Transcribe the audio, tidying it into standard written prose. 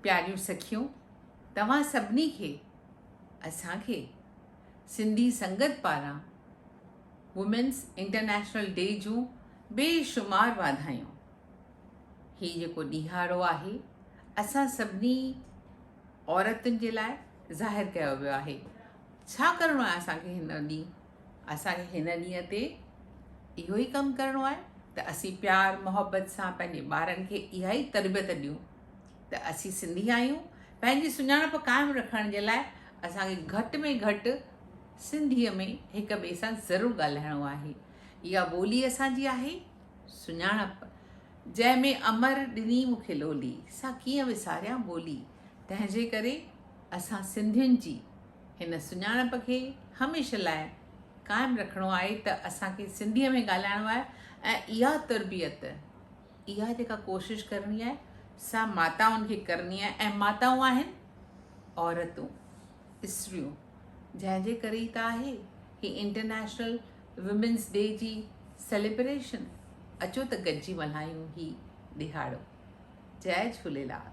پياريون سکيون توهان سڀني کي اسان کي سنڌي سنگت پاران وومينس انٽرنيشنل ڊي جون بي شمار واڌايون. هي جيڪو ڏيهاڙو آهي اسان سڀني عورتن جي لاء ظاهر ڪيو ويو آهي. ڇا ڪرڻو آهي اسان کي هن ڏينهن؟ اسان کي هن ڏينهن تي اهو ئي ڪم ڪرڻو آهي ته اسين پيار محبت سان پنهنجي ٻارن کي اها ئي تربيت ڏيون ته اسين سنڌي آهيون پنهنجي سڃاڻپ قائم رکڻ جي لاء اسان کي گهٽ ۾ گهٽ سنڌيء ۾ هڪ ٻئي سان ضرور ڳالهائڻو آهي. اها ٻولي اسان جي آهي سڃاڻپ، جنهن ۾ امر ڏني مون کي لولي، سا ڪيئن وساريان ٻولي. تنهن جي ڪري اسان سنڌين جي هن سڃاڻپ کي هميشه لاء قائم رکڻو آهي ته اسان کي سنڌيء ۾ ڳالهائڻو آهي ۽ اها تربيت، اها جيڪا ڪوشش ڪرڻي آهي سا ماتائن کي ڪرڻي آهي ۽ ماتائون آهن عورتون، استريون، جنهن جي ڪري ئي ته آهي هي انٽرنيشنل وومينس ڊي جي سيليبريشن. اچو ته گڏجي ملهايون هي ڏهاڙو. جئي جهوليلال.